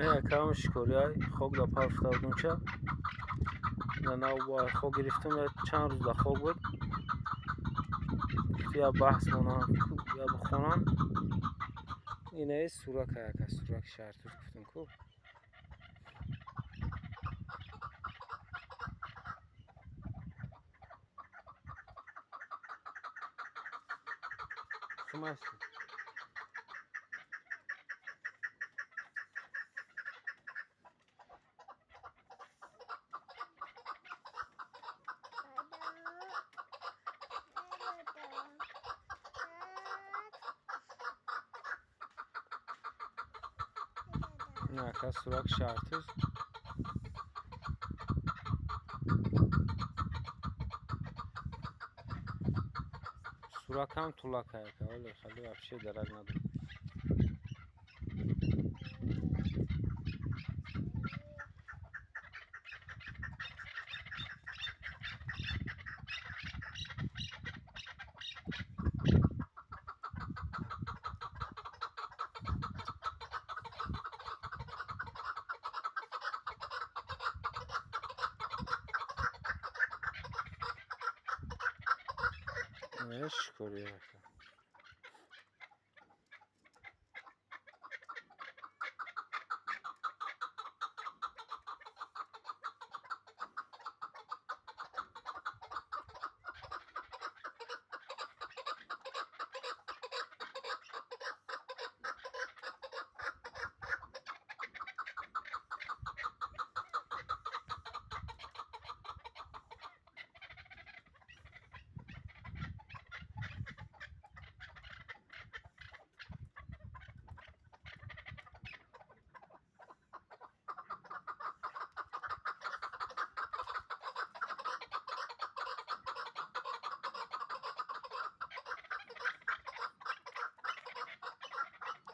Не, якам шикориай хок да парфта будумча. На нав хок гирифтам, чанд рӯз да хок буд. Я баҳс монам, я бихонам. Инаи сурака, яка сураки шаҳртуз гуфтам ку. Сумасти. Яка сурак шаҳртуз. Суракам тулака яка, вале хеле вообще дарак надорад. Шикория.